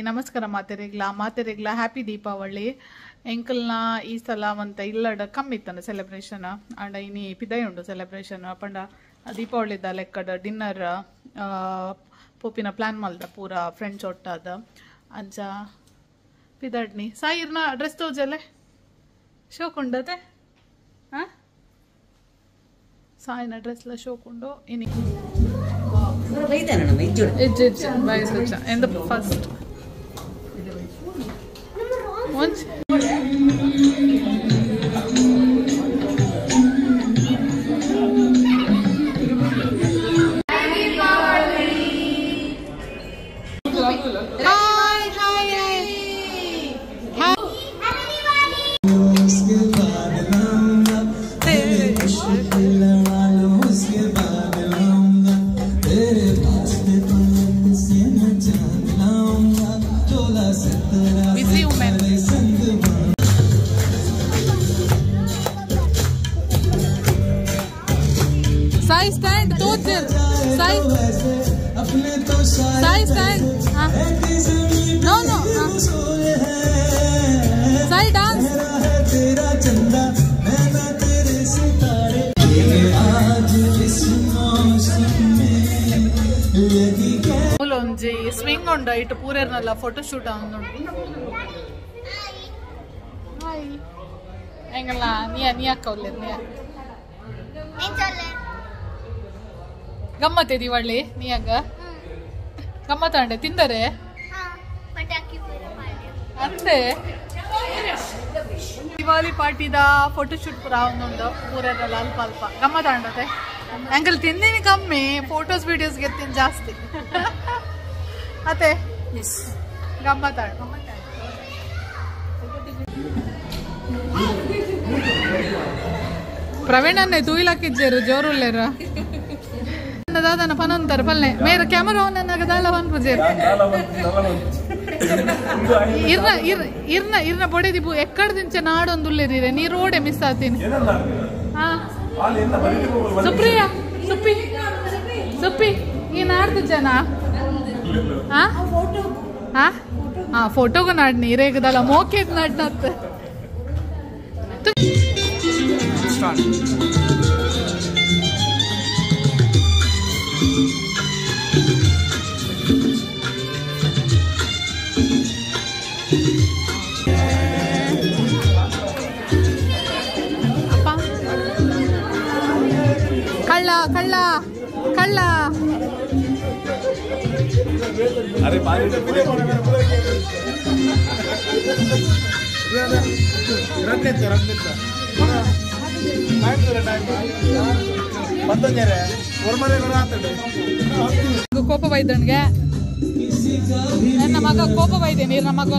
ನಮಸ್ಕಾರ ಮಾತೆರೆಗ್ಲ ಮಾತೆರೆಗ್ಲ ಹ್ಯಾಪಿ ದೀಪಾವಳಿ. ಎಂಕಲ್ನ ಈ ಸಲ ಒಂತ ಇಲ್ಲಡ ಕಮ್ಮಿ ಇತ್ತಂಡ ಸೆಲೆಬ್ರೇಷನ್ ಅಂಡ ಇನಿ ಪಿದೈ ಉಂಡು ಸೆಲೆಬ್ರೇಷನ್ ಪಂಡ ದೀಪಾವಳಿದ ಲೆಕ್ಕಡ ಡಿನ್ನರ್ ಪೋಪಿನ ಪ್ಲಾನ್ ಮಲ್ದ ಪೂರ ಫ್ರೆಂಡ್ಸ್ ಒಟ್ಟಾದ ಅಂಚ ಪಿದಡ್ನಿ ಸಾಯಿರ್ನ ಡ್ರೆಸ್ ತೋಜಲೆ ಶೋಕುಂಡತೆ ಹಾಂ ಸಾಯಿನ ಡ್ರೆಸ್ಲ ಶೋಕುಂಡು ಇನಿ ಫಸ್ಟ್ ಒಂಚ್ hi hi hi. Busy woman. Sai stand tojar. Sai. Sai stand. No no. Sai dance. ಒಂಜಿ ಸ್ವಿಂಗ್ ಉಂಡು ಇಟ್ಟು ಪೂರೇರ್ನಲ್ಲ ಫೋಟೋ ಶೂಟ್ ಆವೊಂದುಂಡು. ಹಾಯ್ ಎಂಗಲ್ಲ ನಿಯ ನಿಯ ಅಕ್ಕ ಉಲ್ಲೆರ್ ನಿಯ ಗಮ್ಮತ್ತೆ ದಿವಾಳಿ ನಿಯಾಗ ಗಮ್ಮತ್ತಾಂಡೆ ತಿಂದರೆ ಅಂದೆ ದಿವಾಲಿ ಪಾರ್ಟಿದ ಫೋಟೋ ಶೂಟ್ ಪೂರ ಆವೊಂದುಂಡು ಪೂರೇರ್ನಲ್ಲ ಅಲ್ಪ ಅಲ್ಪ ಗಮ್ಮತ್ತಾಂಡತೆ. ಅಂಕಲ್ ತಿಂದಿನಿ ಕಮ್ಮಿ ಫೋಟೋಸ್ ವಿಡಿಯೋಸ್ ಗೆತ್ತೀನಿ ಜಾಸ್ತಿ ಅತ್ತೆ ಗಮ್ಮತ್ತಾಂಡ. ಪ್ರವೀಣನ್ನೇ ತೂಯಿಲಾಕಿಜ್ಜೇರು ಜೋರುಲ್ಲೇರ ದಾದನ ಪನೊಂತಾರೆ ಪಲ್ನೆ ಮೇರ ಕ್ಯಾಮರಾ ಆನ್ ದಾಲ ಪನ್ಪುಜೇರು ಇರ್ನ ಇರ್ ಇರ್ನ ಇರ್ನ ಬೊಡೆದಿಬು ಎಕ್ಕಡ ದಿಂಚೆ ನಾಡೊಂದುಲ್ಲೇರಿರೆ ನೀ ರೋಡೆ ಮಿಸ್ ಆತೀನಿ. ಹಾ ಸುಪ್ರಿಯಾ ಸುಪ್ಪಿ ಸುಪ್ಪಿ ಈ ನಾಡ್ದು ಜನ ಹಾ ಫೋಟೋಗೂ ನಾಡ್ನಿ ಇರೇಗದಲ್ಲ ಮೋಕೇದ್ ನಾಡ್ನತ್. ಕಳ್ಳ ಕಳ್ಳ ಕಳ್ಳ ಅರೆ ಬಾರಿ ಕೋಪ ಬೈದಣ್ಗೆ ನನ್ನ ಮಗ ಕೋಪ ಬೈದೇನೆ ನನ್ನ ಮಗ.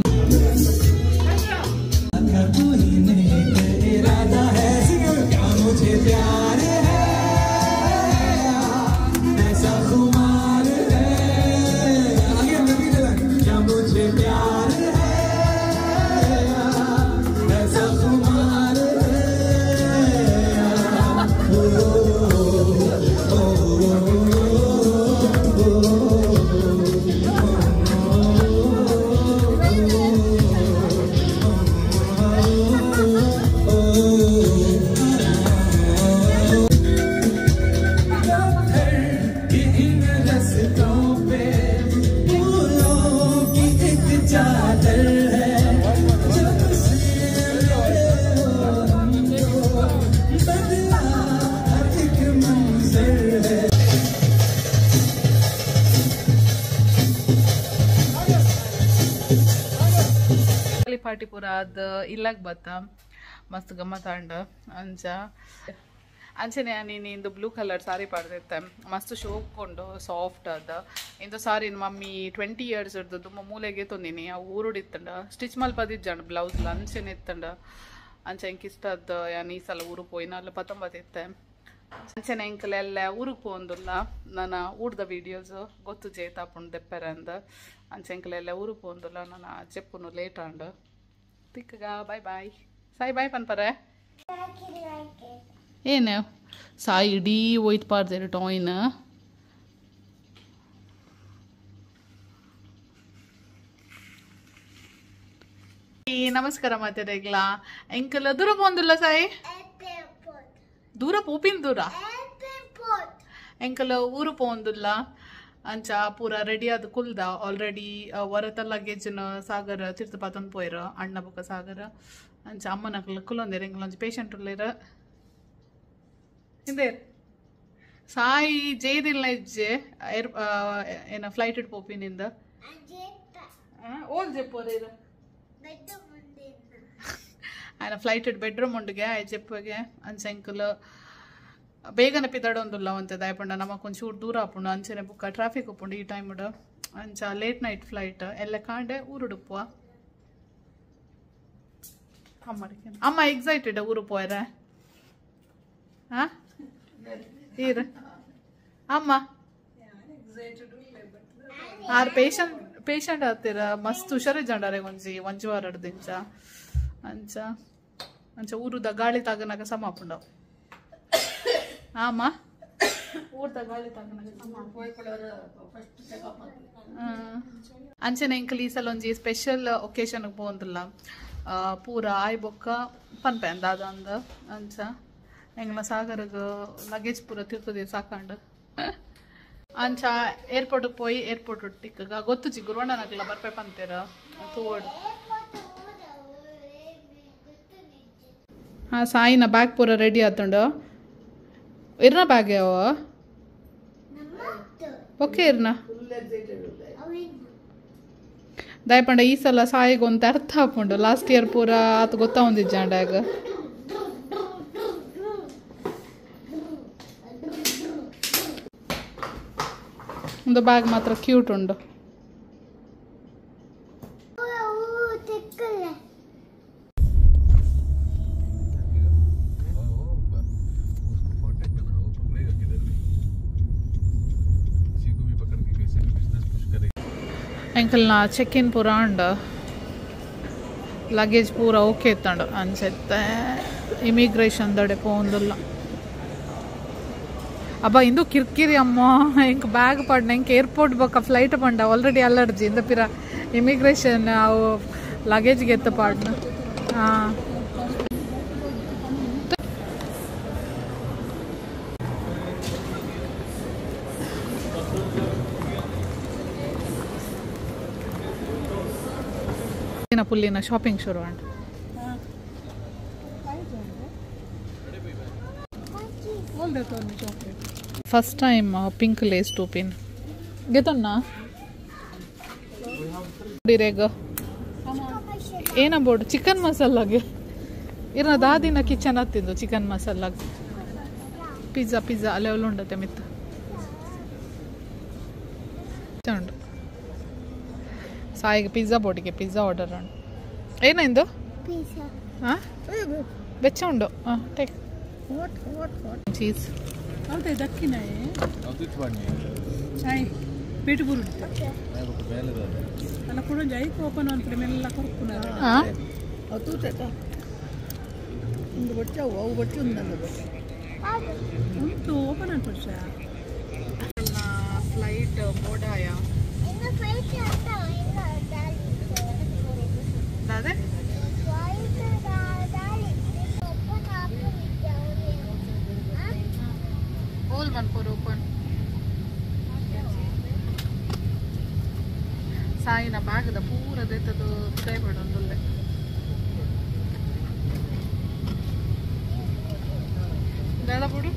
ಪಾರ್ಟಿ ಪೂರ ಅದು ಇಲ್ಲಾಗ ಬತ್ತ ಮಸ್ತ್ ಗಮ್ಮತ್ತಾಂಡ ಅಂಚ ಅಂಚನೆ ನೀನು ಇಂದು ಬ್ಲೂ ಕಲರ್ ಸಾರಿ ಪಾಡ್ದಿತ್ತೆ ಮಸ್ತ್ ಶೋಕೊಂಡು ಸಾಫ್ಟ್ ಅದ ಇಂದು ಸಾರಿ ಮಮ್ಮಿ 20 ಇಯರ್ಸ್ ಇರ್ದು ತುಂಬ ಮೂಲೆಗೆ ತೊಂದಿನಿ ಅವು ಊರುಡಿತ್ತಂಡ ಸ್ಟಿಚ್ ಮಲ್ಪದಿಜ್ಜಂಡ ಬ್ಲೌಸ್ ಅಂಚೆನೆ ಇತ್ತಂಡ ಅಂಚೆ ಎಂಕ್ ಇಷ್ಟ ಅದ ಯಾನ್ ಈ ಸಲ ಊರು ಪೋಯಿನ ಅಲ್ಲ ಪತ್ತೊಂಬತ್ತಿತ್ತೆ ಅಂಚನೆ ಎಂಕಲೆಲ್ಲ ಊರಿಗೆ ಪೋಂದುಲ್ಲ ನನ್ನ ಊರ್ದ ವೀಡಿಯೋಸ್ ಗೊತ್ತು ಜೇತಾಪುಂಡು ದೆಪ್ಪೆರೆ ಅಂದ ಅಂಚೆ ಎಂಕಲೆಲ್ಲ ಊರು ಪೋಂದುಲ್ಲ ನನ್ನ ಜೆಪ್ಪುನು ಲೇಟ್ ಆಂಡ್ ತಿಕ್ಕಗ ಬಾಯ್ ಬಾಯ್ ಸಾಯಿ ಬಾಯ್ ಪನ್ಪರೆ. Like it. ಏನೇ ಸಾಯಿ ಇಡೀ ಒಯ್ತು ಪಾಡ್ದೇರು ಟಾಯ್ನ ನಮಸ್ಕಾರ ಮಾತಾಡಗ್ಲ ಎಂಕಲ್ ದೂರ ಪೋಂದಿಲ್ಲ ಸಾಯಿ ದೂರ ಪೋಪಿನ ದೂರ ಎಂಕಲ್ ಊರು ಪೋಂದಿಲ್ಲ ಅಂಚ ಪೂರ ರೆಡಿ ಆದ್ ಕುಲ್ದ ಆಲ್ರೆಡಿ ವರತ ಲಗೇಜ್ನ ಸಾಗರ ತೀರ್ಥಪಾತನ್ ಪೋಯಿರ ಅಣ್ಣ ಬೊಕ ಸಾಗರ ಅಂಚ ಅಮ್ಮನಕ್ಲ ಕುಲೊಂದೇರು ಎಂಕಲ್ ಒಂಜಿ ಪೇಷಂಟ್ ಉಲ್ಲೇರ ಹಿಂದೆ ಸಾಯಿ ಜೈದಿಲ್ಲ ಇಜ್ಜೆ ಏರ್ ಏನ ಫ್ಲೈಟ್ it ಪೋಪಿನಿಂದ ಓಲ್ ಜೆಪ್ಪೋದೇರು ఆయన ಫ್ಲೈಟ್ ಬೆಡ್ರೂಮ್ ಉಂಡುಗೆ ಆಯ್ ಜೆಪ್ಪಗೆ ಅಂಚ ಎಂಕಲ್ ಬೇಗನೆ ಪಿದಡೊಂದುಲ್ಲ ಒಂತೆ ದಾಯಪಂಡ ನಮಕ್ ಒಂಚೂರು ದೂರ ಆಪುಂಡು ಅಂಚನೆ ಬುಕ್ಕ ಟ್ರಾಫಿಕ್ ಉಪ್ಪುಂಡು ಈ ಟೈಮ್ ಅಂಚ ಲೇಟ್ ನೈಟ್ ಫ್ಲೈಟ್ ಎಲ್ಲ ಕಾಂಡೆ ಊರುಡುಪ್ಪುವ ಅಮ್ಮ ಅಮ್ಮ ಎಕ್ಸೈಟೆಡ್ ಊರು ಪೋಯರ ಈರ್ ಅಮ್ಮ ಆರ್ ಪೇಷಂಟ್ ಪೇಷಂಟ್ ಆತಿರ ಮಸ್ತ್ ಹುಷಾರಿಜ್ಜಂಡಾರೆ ಒಂಜಿ ಒಂಜಿ ವಾರ ದಿಂಚ ಅಂಚ ಅಂಚ ಊರುದ ಗಾಳಿ ತಾಗನಾಗ ಸಮ ಆಪುಂಡವು ಆಮ ಊರ್ದ ಗಾಳಿ ತಾಗನಾಗ ಸಮ ಅಂಚನೆ ಎಂಕಲ್ ಈ ಸಲ ಒಂಜಿ ಸ್ಪೆಷಲ್ ಒಕೇಶನ್ ಪೋಂದಿಲ್ಲ ಪೂರ ಆಯ್ ಬೊಕ್ಕ ಪನ್ಪೆ ಅಂದಾದ ಅಂದ ಅಂಚ ಎಂಗ್ಲ ಸಾಗರಗ್ ಲಗೇಜ್ ಪೂರ ತಿರ್ತದೆ ಸಾಕಂಡು ಅಂಚ ಏರ್ಪೋರ್ಟ್ ಪೋಯಿ ಏರ್ಪೋರ್ಟ್ ಟಿಕ್ಕಗ ಗೊತ್ತುಜಿ ಗುರುವಣ್ಣನಗ್ಲ ಬರ್ಪೆ ಪಂತೀರ ತೋಡ್ ಹಾಂ ಸಾಯಿನ ಬ್ಯಾಗ್ ಪೂರ ರೆಡಿ ಆತುಂಡು ಇರ್ನ ಬ್ಯಾಗ್ ಯಾವ ಓಕೆ ಇರ್ನ ದಯಪಂಡ ಈ ಸಲ ಸಾಯಿಗೆ ಒಂದು ಅರ್ಥ ಆಪುಂಡು ಲಾಸ್ಟ್ ಇಯರ್ ಪೂರ ಆತ ಗೊತ್ತಾ ಒಂದಿಜ್ಜಾಂಡಾಗ ಒಂದು ಬ್ಯಾಗ್ ಮಾತ್ರ ಕ್ಯೂಟ್ ಉಂಡು ಎಂಕಲ್ನ ಚೆಕ್ ಇನ್ ಪೂರ ಉಂಡು ಲಗೇಜ್ ಪೂರ ಓಕೆ ಇತ್ತಂಡು ಅನ್ಸತ್ತೆ ಇಮಿಗ್ರೇಷನ್ ದಡೆ ಪೋಂದಿಲ್ಲ ಅಬ್ಬ ಇಂದು ಕಿರ್ಕಿರಿ ಅಮ್ಮ ಎಂಕ್ ಬ್ಯಾಗ್ ಪಾಡ್ನ ಎಂಕ್ ಏರ್ಪೋರ್ಟ್ ಬೊಕ್ಕ ಫ್ಲೈಟ್ ಪಂಡ ಆಲ್ರೆಡಿ ಅಲರ್ಜಿ ಇಂದ ಪಿರ ಇಮಿಗ್ರೇಷನ್ ಅವು ಲಗೇಜ್ಗೆ ಎತ್ತ ಪಾಡ್ನ ಹಾಂ ಪುಲ್ಲಿನ ಶಾಪಿಂಗ್ ಶುರು ಉಂಟು ಫಸ್ಟ್ ಟೈಮ್ ಪಿಂಕ್ ಲೇಸ್ ಟೂಪಿನ್ ಗೆತೊನ್ನ ಏನ ಬೋರ್ಡ್ ಚಿಕನ್ ಮಸಾಲಾಗೆ ಇರ್ನ ದಾದಿನ ಕಿಚನ್ ಹತ್ತಿದ್ದು ಚಿಕನ್ ಮಸಾಲಾಗ ಪಿಜ್ಜಾ ಪಿಜ್ಜಾ ಅಲ್ಲೇ ಉಂಡತೆ ಮಿತ್ತ ಉಂಡು ಸಾಯಿಗೆ ಪಿಜ್ಜಾ ಬೋಟಿಗೆ ಪಿಜ್ಜಾ ಆರ್ಡರ್ ಉಂಡು ಏನಿಂದು ಹಾಂ ಬೆಚ್ಚ ಉಂಡು ಹಾಂ ಟೇಕ್ ಚೀಸ್ ಫ್ಲೈಟ್ ಬೋರ್ಡಾಯ ದಾದೆ ಓಲ್ ಮನ್ಪೂರ್ ಓಪನ್ ಸಾಯಿನ ಬ್ಯಾಗದ ಪೂರ ದೇತದು ಕೈ ಬಿಡೊಂದುಲ್ಲೆ ದಾದ ಬಿಡು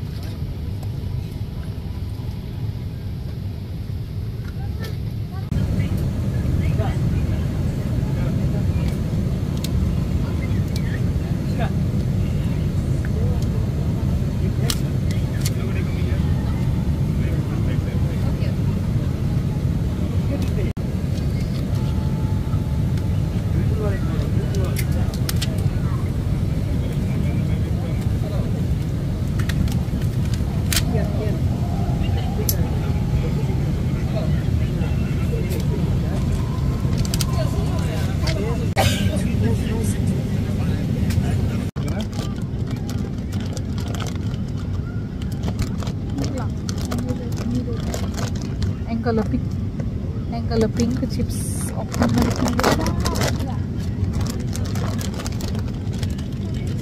ಎಂಕಲ್ಲ ಪಿಂಕ್ ಚಿಪ್ಸ್ ಓಪನ್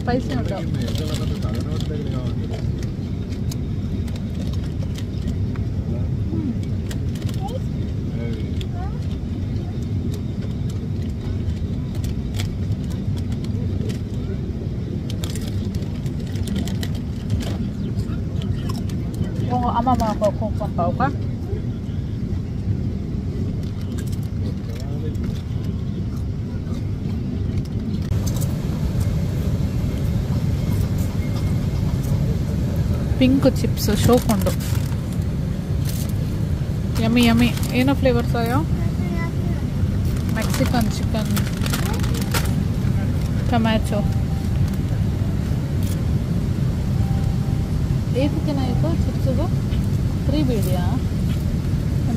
ಸ್ಪೈಸಿ ಉಂಟು. ಅಮ್ಮ ಕೋಕ್ ಪಿಂಕ್ ಚಿಪ್ಸ್ ಶೋಕೊಂಡು ಯಮ್ಮಿ ಯಮ್ಮಿ. ಏನೋ ಫ್ಲೇವರ್ಸ್ ಆಯೋ? Mexican chicken, tomato. ಏತಕ್ಕೇನಾಯಿತು ಚಿಪ್ಸ್ಗು? 3 ಬೀಡಿಯಾ?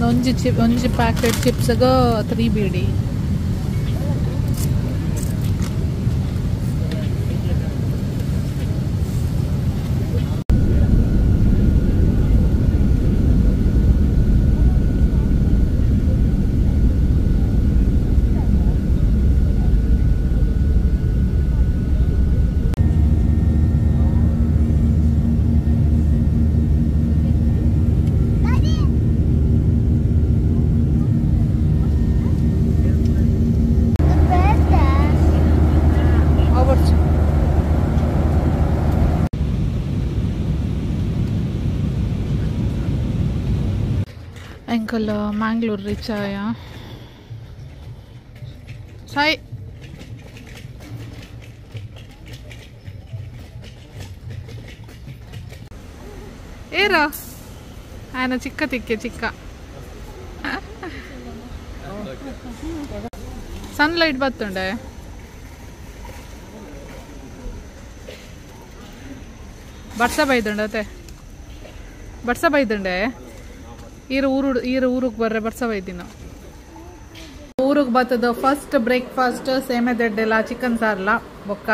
ಒಂಜಿ ಚಿಪ್, ಒಂಜಿ ಪ್ಯಾಕೆಟ್ ಚಿಪ್ಸ್ಗೆ 3 ಬೀಡಿ. ಎಂಕಲ್ ಮ್ಯಾಂಗ್ಳೂರ್ ರೀಚ್ ಆಯ. ಸಾಯಿ ಏರ ಆಯನ ಚಿಕ್ಕ ತಿಕ್ಕೆ ಚಿಕ್ಕ ಸನ್ಲೈಟ್ ಬತ್ತುಂಡೆ. ಬರ್ಸ ಬೈದುಂಡತೆ, ಬರ್ಸ ಬೈದುಂಡೆ. ಈರ ಊರು ಈರ ಊರಿಗೆ ಬರ್ರೆ ಬರ್ಸ ಬೈದಿನ. ಊರಿಗೆ ಬತ್ತದ ಫಸ್ಟ್ ಬ್ರೇಕ್ಫಾಸ್ಟ್ ಸೇಮೆ ದಡ್ಡೆಲ್ಲ ಚಿಕನ್ ಸಾರ್ಲ ಬೊಕ್ಕ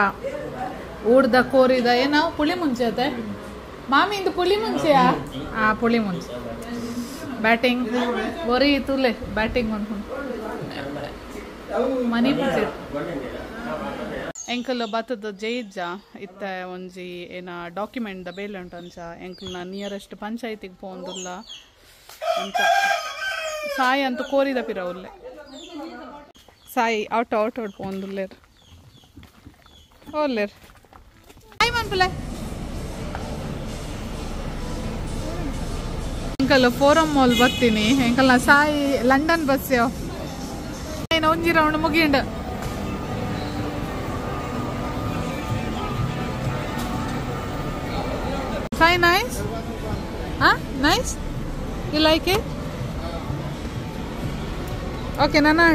ಊರ್ದ ಕೋರಿದ ಏನೋ ಪುಳಿ ಮುಂಚೆ ಅತ್ತೆ ಮಾಮಿ ಇಂದು ಪುಳಿ ಮುಂಚೆಯಾ? ಆ ಪುಳಿ ಮುಂಚೆ ಬ್ಯಾಟಿಂಗ್ ಬರೀ ತುಲೆ ಬ್ಯಾಟಿಂಗ್ ಅನ್ಕೊಂಡು ಮನಿ ಪೂಜೆ. ಎಂಕಲ್ ಬತ್ತದ ಜೈಜ ಇತ್ತ ಒಂಜಿ ಏನ ಡಾಕ್ಯುಮೆಂಟ್ the ಬೇಲೆ ಉಂಟು ಅಂಚ ಎಂಕಲ್ನ ನಿಯರೆಸ್ಟ್ ಪಂಚಾಯತಿಗೆ ಪೋಂದುಲ್ಲ ಅಂತ ಸಾಯಿ ಅಂತ ಕೋರಿದ ಪಿರ ಉಲ್ಲೆ ಸಾಯಿ ಆಟೋ ಆಟೋ ಪೋಂದುಲ್ಲೇರ್ ಓಲ್ಲೇರ್ ಸಾಯಿ ಮನ್ಪುಲೆ. ಎಂಕಲ್ ಫೋರಮ್ ಮಾಲ್ ಬರ್ತೀನಿ. ಎಂಕಲ್ನ ಸಾಯಿ ಲಂಡನ್ ಬಸ್ ಒಂಜಿ ರೌಂಡ್ ಮುಗಿಂಡ. Sai nice? Huh? Nice? You like it? Okay, Nana.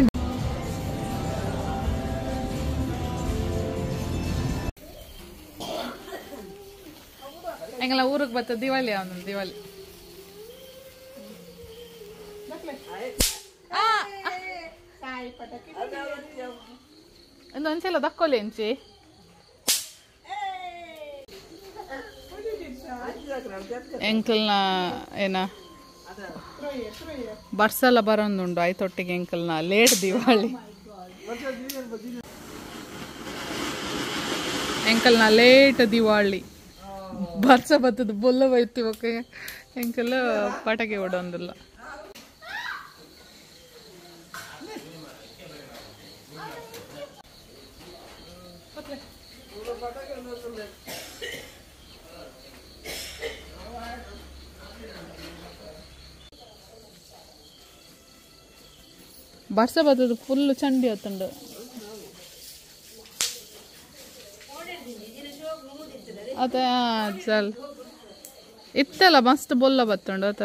ಎಂಗಲ ಊರಿಗೆ ಬತ್ತ ದಿವಾಲಿ ಅವನು ದಿವಾಲಿ. ಒಂದು ಒಂದ್ಸಲ ದಕ್ಕೋಲಿ ಅಂಚಿ. ಎಂಕಲ್ನ ಏನ ಬರ್ಸಲ ಬರೋಂದುಂಡು ಆಯ್ತೊಟ್ಟಿಗೆ ಎಂಕಲ್ನ ಲೇಟ್ ದಿವಾಳಿ. ಎಂಕಲ್ನ ಲೇಟ್ ದಿವಾಳಿ ಬರ್ಸ ಬತ್ತದ ಬೊಲ್ಲ ಬೈತಿ ಓಕೆ. ಎಂಕಲ್ ಪಟಾಕಿ ಓಡೊಂದಿಲ್ಲ. ಬರ್ಸ ಬತ್ತದ ಫುಲ್ ಚಂಡಿ ಆತುಂಡು. ಅದೇ ಚಲ್ ಇತ್ತಲ್ಲ ಮಸ್ತ್ ಬೊಲ್ಲ ಬತ್ತುಂಡು ಅತ.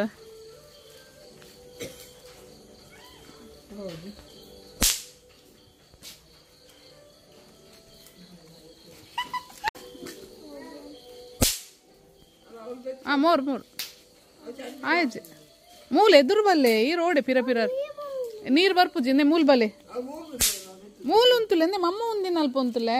ಆ ಮೋರ್ ಮೋರ್ ಆಯ್ತು ಮೂಲ ಎದುರು ಬಲ್ಲೆ ಈ ರೋಡೆ ಪಿರ ಪಿರ ನೀರು ಬರ್ಪುಜಿ ಇಂದೆ ಮೂಲ ಬಲ್ಲೆ ಮೂಲ ಉಂತುಲೆ ಇಂದೆ ಮಮ್ಮ ಒಂದಿನ ಅಲ್ಪ ಉಂತುಲೆ.